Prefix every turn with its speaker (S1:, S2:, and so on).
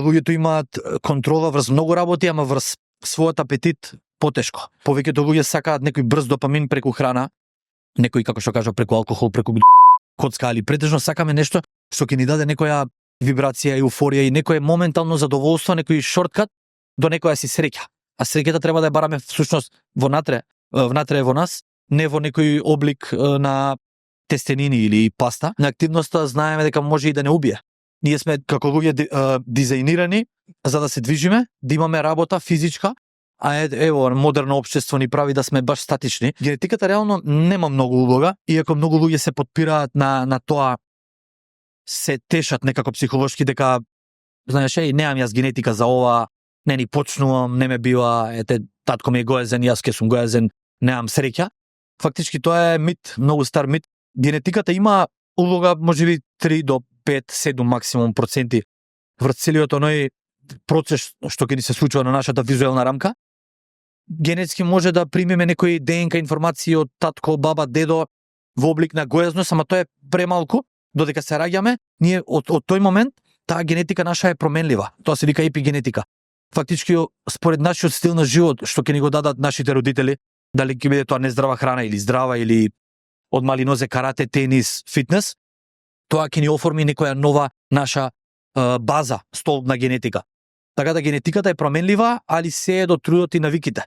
S1: луѓето имаат контрола врз многу работи, ама врз својот апетит потешко. Повеќето луѓе сакаат некој брз допамин преку храна, некој како што кажа преку алкохол, преку коцка, али претежно сакаме нешто што ќе ни даде некоја вибрација, еуфорија и некое моментално задоволство, некој шорткат до некоја си среќа. А среќата треба да ја бараме всушност внатре во нас, не во некој облик на тестенини или паста. На активноста знаеме дека може и да не убие. Ние сме како луѓе дизајнирани за да се движиме, да имаме работа физичка, а ево модерно општество ни прави да сме баш статични. Генетиката реално нема многу улога, иако многу луѓе се потпираат на тоа, се тешат некако психолошки дека знаеш, немам јас генетика за ова, не ни почнувам, не ме бива, татко ми е гоезен, јас ке сум гоезен, немам среќа. Фактички тоа е мит, многу стар мит. Генетиката има улога можеби 3 до 5-7 максимум проценти врз целиот оној процес што ќе ни се случува на нашата визуелна рамка. Генетски може да примеме некои ДНК информации од татко, баба, дедо во облик на гоезност, ама тоа е премалку. Додека се раѓаме, ние од тој момент таа генетика наша е променлива. Тоа се вика епигенетика. Фактички според нашиот стил на живот што ќе ни го дадат нашите родители, дали ќе биде тоа нездрава храна или здрава или од мали нозе карате, тенис, фитнес, тоа ќе ни оформи некоја нова наша база, столб на генетика. Така да генетиката е променлива, али се е до трудот и навиките.